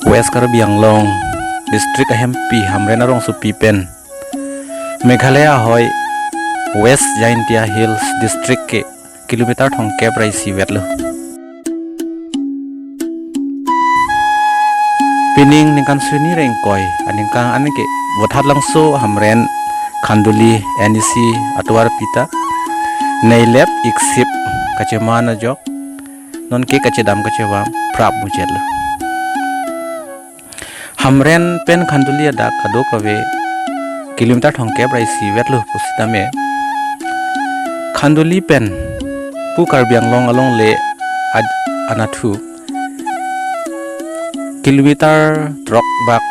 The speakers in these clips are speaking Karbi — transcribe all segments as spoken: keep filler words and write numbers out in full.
West Karbi Anglong District ahempi Hamren arongsopi pen Meghalaya ahoi West Jaintia Hills District ke kilometer thomkep ra isi vetlo. Pining ningkan suri ni ra ingkoi aningkan anke Vothatlangso Hamren Khanduli N E C atovar pita neilep iksip kacheman ajok nonke kachedam kachevam prap muchetlo. Hamren pen Khanduli adak kadokave kilometer thomkep ra isi vetlo pusitame Khanduli pen pu Karbi Anglong alongle ad-, anatthu kilometer throk bak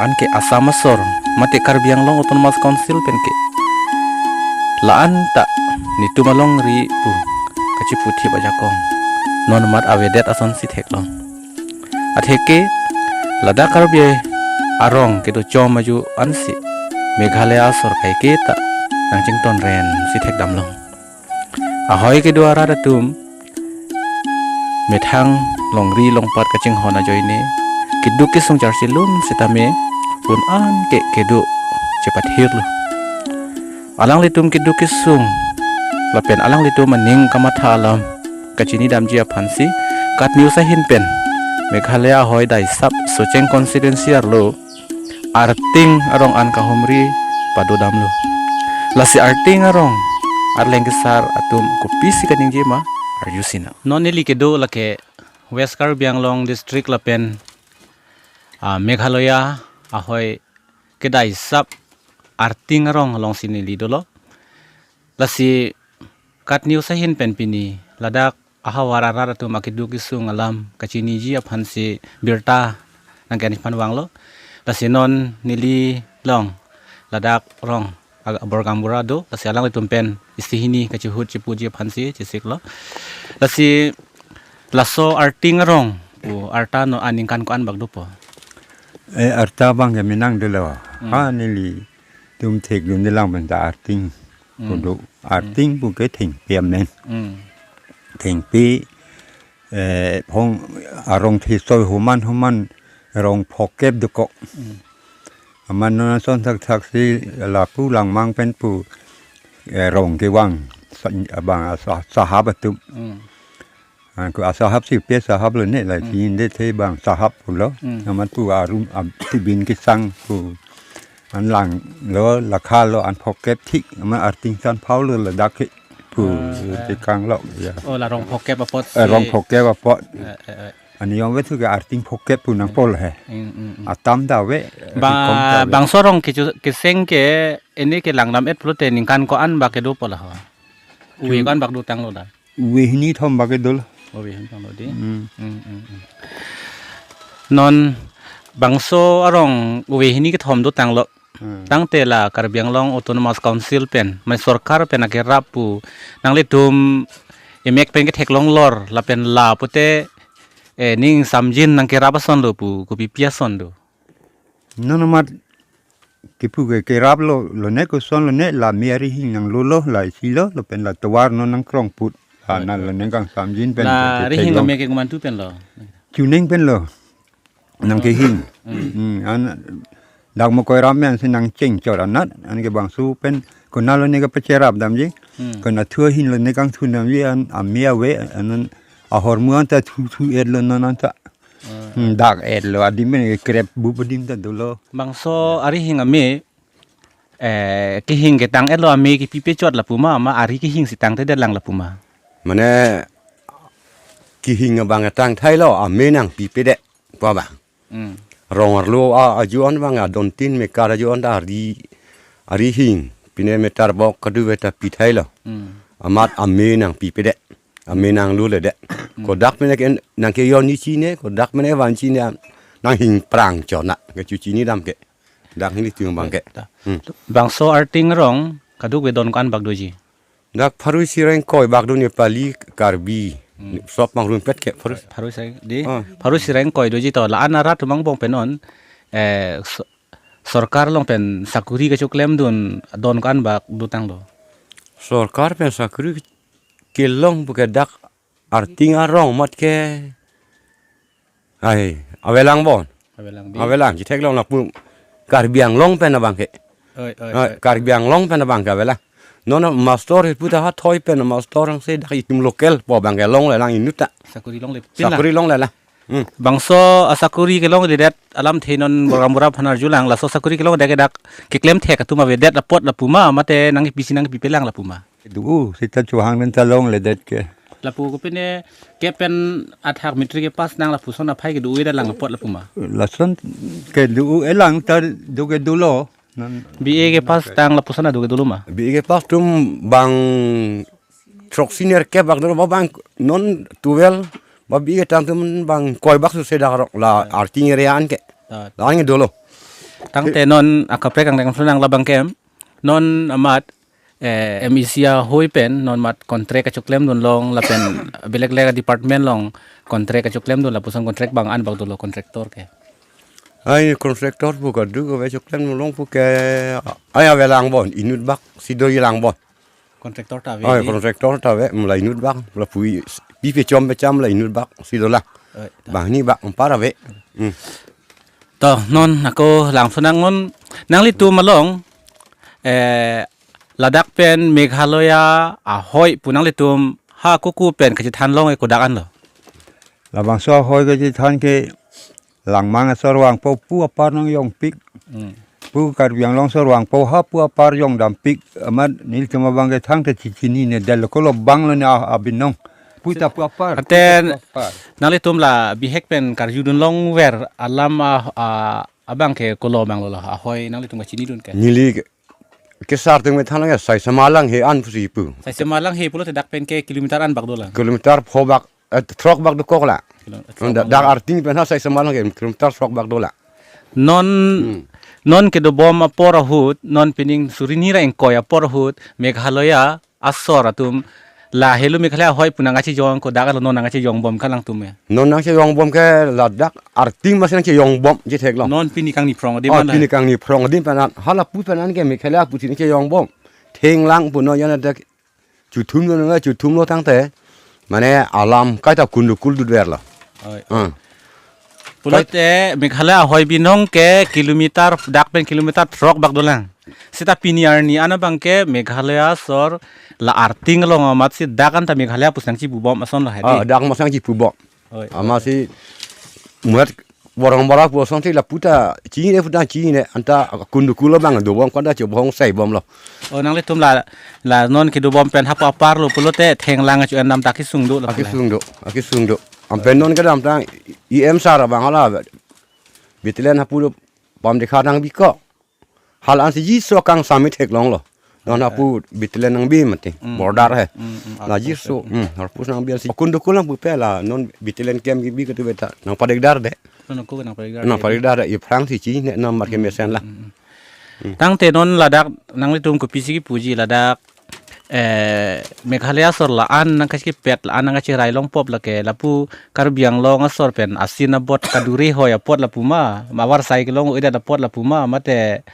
anke Assam asor mate Karbi Anglong Autonomous Council pen ke la-an ta netum alongri pu kachiputhip ajakong non mat avedet asonsi theklong. Atheke ladak Karbi arong kedo chom aju ansi Meghalaya asor kaike ta nangchingtonren si thekdamlong. Ahoi kedo arat atum methang longri longpat kachinghon ajoine keduk kesung charsilun sitame un-an ke kedo chepathirlo. Alanglitum keduk kesung lapen alanglitum aning kamatha alam kachinidamji aphansi KAT News ahin pen Meghalaya ahoi Daisap Socheng constituency arlo Arting arong an kahumri padodamlo. Lasi Arting arong arleng kesar atum kopisi kaningje ma arjusinang. Non neli kedo lake West Karbi Anglong District lapen, ah, Meghalaya ahoi ke Daisap Arting arong alongsi neli dolo. Lasi KAT News ahin pen pini ladak ahavar arat atum akeduk kesung alam kachiniji aphansi birta nangkeniphan vanglo. Lasi non neli long ladak rong ag-, abor gaonbura do, lasi alanglitum pen isi hini kachihut chipuji aphansi chesiklo. Lasi laso Arting arong pu arta non aningkan ko-an bak dopo? Eh, arta abang ke menang dolo. Hmm. Ha, nelitum thekdunde lang pen ta Arting. Hmm. Kudu Arting pu ke thengpi amen. Hmm. Thengpi, eh, phong arong thesoi homan homan rong phokep dokok. Hmm. Amat non ason thakthak si lapu langmang pen pu, eh, rong kevang sa-, abang asa-, sahap atum. Hmm. Ah, ko asahap si pe sahap lone la, hmm, si inde the bang sahap pulo. Hmm. Amat pu arum ab-, tibin kesang pu an langlo, lakha lo, an phokep thik, amat Arting san phau lo ladak ke pu, ah, eh, tekang lo, ya. Oh, la rong phokep apot, eh, si rong phokep apot. Eh, eh, eh. Ani yong vet thu ke Arting phokep pu nangpol he. Hmm, hmm, hmm. Atam ta ave, ba-, rikom ta ave. Bangso rong kechu-, keseng ke, ini ke langdam-et pulote ningkan ko-an bak kedopo la ho? Ove chu- ko-an bak dotanglo la? Ove hini thom bak kedolo. Ove hini thom lo di. Hmm. Hmm, hmm, hmm. Non bangso arong ove hini kethom dotanglo. Hmm. Tangte la Karbi Anglong Autonomous Council pen, mane sorkar pen akerap pu nanglitum emek pen ketheklong lor lapen la pute, eh, ning samjin nangkerap asonlo pu kopipi ason do? Non amat kipu ke kerap lo, lone koson lone la me arihing nanglolo, la isi lo, lapen la tovar non nangkrong put. La, oh, na, oh, lone kang samjin pen la ke arihing theklong. Ame ke komantu pen lo? Chuneng pen lo. Nangkehing. Hmm. Hmm, an dak Mokoi Ram pen si nangcheng chot anat, an ke bangso pen konat lone kapacherap damji. Hmm. Konat thu ahin lone kangthu damji, an ame ave, an, an ahormu anta thu thu-et lo non anta. Hmm, dak-et lo, adim pen krep bup adim ta dolo. Bangso arihing ame, eh, kehing ketang-et lo ame kepipe chot lapu ma, ma ari kehing si tangtedet lang lapu ma? Mane kehing abang tangthai lo, ame nangpipedet pu abang. Hmm. Rong arlo a-, ajo-an abang adon tin mekar ajo-an ta ari, arihing, pine meter bok kadu veta pithai lo. Hmm. Amat ame nangpipedet. Ame nangluledet. Hmm. Kodak mene ke nangkeyon ni chine, kodak mene van chine, nanghing prang chona, kechu chinidam ke. Dak hini tiung abang ke. Ta. Hmm. Bangso Arting arong kadokave don ko-an bak doji? Dak pharo isi ra ingkoi bak do Nepali, Karbi. Hmm. Sop mangrum pet ke pharo. Pharo isi ra di. Ah. Pharo isi ra ingkoi doji to. La-an arat atum angbong pen non, eh, so-, sorkar along pen sakuri kachoklemdun don ko-an bak dotanglo? Sorkar pen sakuri kelong pu ke dak Arting arong amat ke, ai, avelang bon. Avelang bi. Avelang, chetheklong lapu Karbi Anglong pen abang ke. Oi, oi, Ah, oi. Karbi Anglong pen abang ke avelang. Non master pu ta hathoi pen master ang se dak itum local po abang ke longlelang inut ta. Sakori longle pin la. Sakori longlelang. Hmm. Bangso asakori kelongledet alamthe non borgam bora aphan arjulang, laso sakori kelongledet ke dak keklem thek atum avedet apot lapu ma, mate nangpi si nangpipelang lapu ma? Do, seta chohang nen ta longledet ke. Lapu kopine ke pen athak matric kepass nang lapuson aphai ke do-oi dalang apot lapu ma? Lason ke do-oi lang ta do ke dolo. Non B A kepass tang lapuson ado ke dolo ma? B A kepass atum bang throk senior ke bak dolo ba bang non twelve ba B A ketang atum bang koi bak su se dak rok la arting area an ke. Ah. La an ke dolo. Tangte non akaprek angdeng sunang labang ke non amat eh, M E C ahoi pen non mat contract kachoklemdun long lapen belek lek department along contract kachoklemdun lapuson contract bang an bak dolo contractor ke? Ai contractor pu kadu kave choklem long pu ke ai avelang bon inut bak si do-ilang bon. Contractor ta ave Ai di. Contractor ta ave mula inut bak mula pui pi pechom pecham la inut bak si dolang. Oi, ta. Bang ni bak ampar ave. Hmm. To non ako langsung nang non nanglitum along eh, ladak pen Meghalaya ahoi pu nanglitum ha kuku pen kachethan long e kodak anlo? Labangso ahoi kachethan ke Langmang asor vangpo pu apar nang jongpik. Hmm. Pu Karbi Anglong asor vangpo ha pu apar jongdampik. Amat nelitum abang ke thangta chichinine dal kolo bang lo ne a-, abinong. Pu ta pu apar. Ante pu ta pu apar. Nanglitum la bihek pen karjudun longver alam a, a, abang ke kolo bang lo la ahoi nanglitum kachinidun ke? Neli ke, kesar tung me thanang ya, Saisama Langhe an pusi pu. Saisama Langhe pulote dak pen ke kilometer an bak dolang? Kilometer pho bak, eh, throk bak dokok la. Kilo-, throk Da-, bak dak dolang. Arting pen ha Saisama Langhe kilometer throk bak dolang. Non, Hmm. non kedobom apor ahut, non pining suri hini ra ingkoi apor ahut, Meghalaya asor atum la helo Meghalaya ahoi pu nangkachejong kodak lo, non nangkachejong bom kalang atum ya? Non nangchejong bom ke ladak arting mas nangchejong bom je thek lo. Non pini kangni phrong adim Oh, an la. Pini kangni phrong adim pen an. Hala pu pen an ke Meghalaya pu si nangchejong bom. Thenglang pu non ya na dak chuthum lo na chuthum lo tangte. Mane alam kaita kundukul dudver lo. Oi. Ah. Pulote Meghalaya ahoi binong ke kilometer dak pen kilometer throk bak dolang. Seta pini arni an abang ke Meghalaya asor la arting along amat si dak anta Meghalaya pusi nangchipu bom ason lo hai di. Ah, dak mas nangchipu bom. Oi, Ama oi. Si muat borong borong pu ason si lapu ta chine pu ta chine anta kundukul lo bang dobom kanda chobong sai bom lo. Oh, nanglitum la, la non kedobom pen ha pu apar lo pulote thenglang achu endam ta kesung do lo. Akesung do, akesung do. Ampen non kedam tang E M sar abang hala battalion hapu do pam dekha nangbi ko. Hala ansi jiso kangsam mi theklong lo. Non hapu battalion nangbi mati. Hmm. Border he. Hmm, hmm. Na jiso, hmm, harpus nangbi ansi kundukul nangpu pe la non battalion camp kebi ketu beta. Nangpadekdar de. Nangko nangpadekdar de. Nangpadekdar de. Aphrang si chinine non mar kemesen la. Hmm, hmm. Hmm. Tangte non ladak nanglitum kopisi kepuji ladak eh, Meghalaya asor la-an nangkachepet la-an nangkacherai longpop lake lapu Karbi Anglong asor pen asin abot kadure hoi apot lapu ma, ma avarsai kelong-idet apot lapu ma, mate,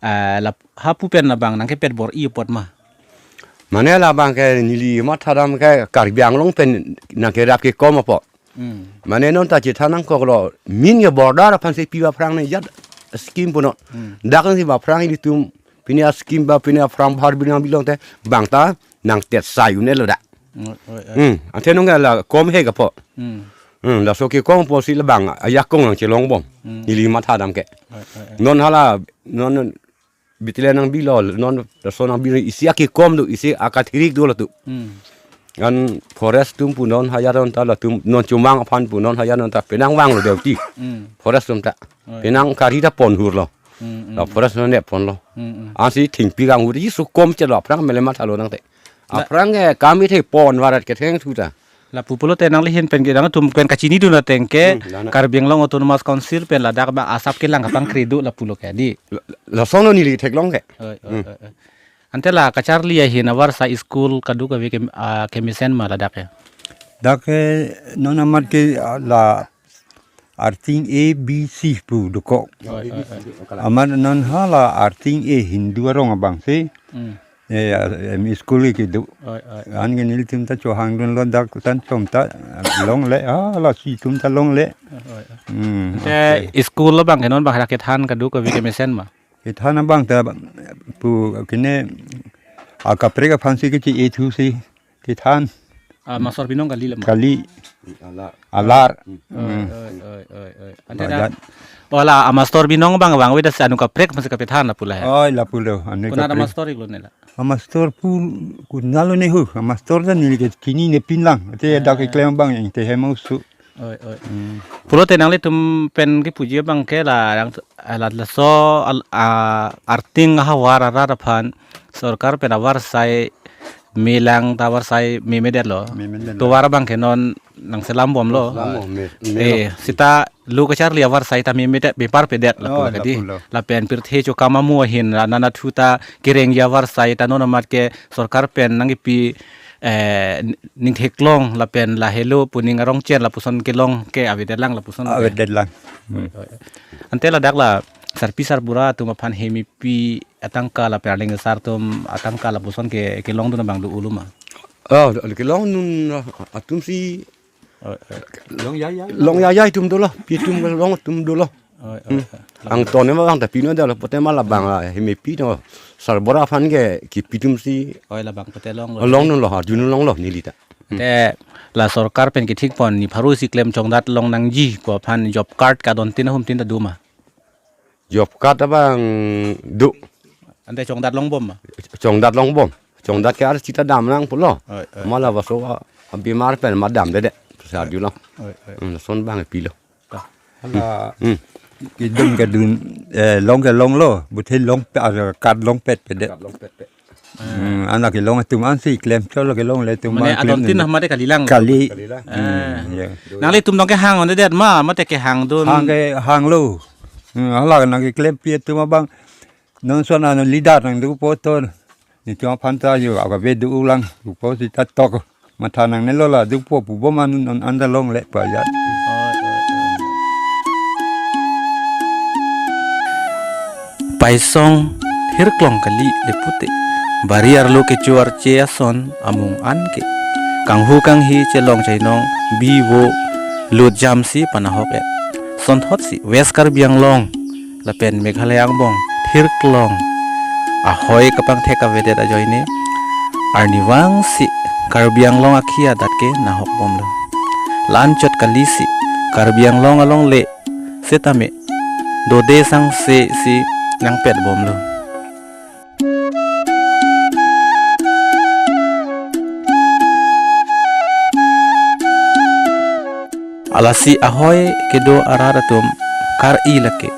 eh, lap-, hapu pen labang nangkepet bor-i apot ma? Mane labang ke neli mathadam ke Karbi Anglong pen nangkerap kekom apot. Hmm. Mane non ta chethan nangkok lo, min ke border aphan si pi ba aphrang ne jat scheme punon. Hmm. Dak si ba aphrang ilitum pini a-scheme ba pini aphrang bahar binang bilong te bang ta nangtet sai un-e lo da. Hmm, oi, oi. Hmm, ante nung la kom he kapo. Hmm. Hmm, laso kekom po si labang ajakong nangchelong bom. Hmm. Neli mathadam ke. Oi, oi, oi. Non hala, non, non, battalion nangbi lo, non laso nangbi isi akekom do, isi akathirik do latum. Hmm. An forest atum pu non hajar non ta latum, non chomang aphan pu non hajar non ta penang vanglo duty. Hmm. Forest atum ta. Oh, ya. Penang kari ta ponhur lo. Hmm, hmm. La forest non ne pon lo. Hmm, hmm. Ansi thengpi kanghur ji sukom chelo aphrang mele mathalo nangte. La- Aphrang ke kami the pon varat ketheng thu ta. Lapu pulote nangli ahin pen ke nangtum pen kachinidun ateng ke Hmm, lana. Karbi Anglong Autonomous Council pen ladak ba asap kelang kapangkri do lapulo ke di. La, lason lo neli theklong ke. Oi, oi, Hmm. oi, oi. Ante la kacharli ahin avarsai school kadokave ke, ah, kemesen ma ladak ya? Dak ke non amat ke, ah, la arting A B C pu dokok. Oi, oi, oi. Amat non hala arting A Hindu arong abangsi. Hmm. Eh, ya, em, school kedo. Oi, oi. Anke nelitum ta chohangdunlo dak tan chom ta longle, ah, lasi itum ta longle. Oi, oi. Hmm, Te okay. School abang ke non bang ra kethan kadokave ke mesen ma? Kethan abang ta pu kene akaprek aphansi kechi-ethusi kethan. Ah, Master Binong kali lema. Kali. Alar. Alar. Oi, Hmm. oi, oi, oi, oi. Ante Bajan. da. Wala, ah, Master Binong bang bang weda si anu kaprek masih kapethan lapu lahai. Oi, lapulo. Anu Kuna ada kaprek. Master iklo nela. Amastor pu kunalo nehu, amastor ta neli ke chinine pinlang. Te dak Ah. keklem abang ingte hemausu. Oi, oi. Hmm. Pulote nanglitum pen kepuji abang ke la, la, laso al-, a, arting ahavar arat aphan sorkar pen avarsai melang ta avarsai memedetlo. Memedetlo. Tovar abang ke non nangselam bomlo. Selam bom, me-, me- Eh, seta lo kacharli avarsai ta memedet, meparpedet lapu Oh, kadi. lapulo. Lapen pirthe chokam amu ahin ra nanathu ta kerengji avarsai ta non amat ke sorkar pen nangkipi, eh, ning theklong lapen lahelo pu ning arong chen lapuson kelong ke avedetlang lapuson ke. Avedetlang. Hmm. Ante ladak la sarpi sarbura atum aphan hemepi atangka lapen arleng asar atum atangka lapuson ke kelongdun abang do-olo ma? Oh, kelongdun atumsi Oh, eh. Long yayai. Long yayai atum dolo, pi atum long atum dolo. Oh, oh, Hmm. oh. Angton ema bang ta pino dolo, pote ma labang la, hemepi no. Sarbura aphan ke kipi atumsi. Oh, labang pote long lo. Longdunlo, arjulonglo neli ta. Hmm. Te la sorkar pen kethik pon ni pharo isi klem chongdat long nangji pu aphan job card kadon tin ahum tin ta do ma? Job card abang do. Ante chongdat long bom ma? Chongdat long bom. Chongdat ke ar sita damnang pulo. Oi, oi. Mala baso a, abimar pen ma damdedet. Sa arjulong. Oi, oi. Hmm, son bang pilo. Ta. Hala Hmm. kedun kedun, eh, long ke longlo, buthe longpe-, ah, card longpetpedet. Card longpetpet. Hmm, anak kelong atum ansi klem cholo kelongle atum Mane bang adon klem tin dun. Mate kalilang. Kali. Kalilang. Ah. Hmm, ya. Nanglitum dong kehang ondedet ma, mate kehangdun. Hang ke hanglo. Hmm, hala nang keklempi atum abang. Non son anu leader nangdopo to. Netum aphan ta yo, aga ve do-olang. Dopo sita tok. Matha nangnelo la dopo pu bom anu non anta longle pa ya. Oi, oi, oi. Paisong hirklong kali le pute. Bari arlo kecho arche ason amung an ke. Kanghu kanghi chelong chainong bi vo lut jamsi panahok et. Sonthotsi West Karbi Anglong lapen Meghalaya angbong hirklong ahoi kapangthek avedet ajoine arnivangsi Karbi Anglong akhi adat ke nahok bomlo. La-anchot kalisi Karbi Anglong alongle setame dode sangse si nangpet bomlo. Alasi ahoi kedo arat atum kar-i lake.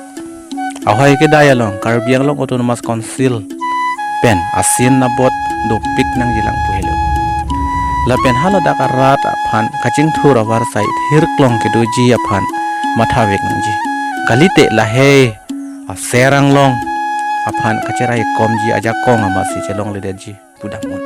Ahoi kedai along Karbi Anglong Autonomous Council pen asin abot dopik nangjilang pu helo. Lapen haladak arat aphan kachingthur avarsai hirklong kedoji aphan mathavek nangji. Kalite lahei aser anglong aphan kacherai komji ajakong amatsi chelongledetji pudam un.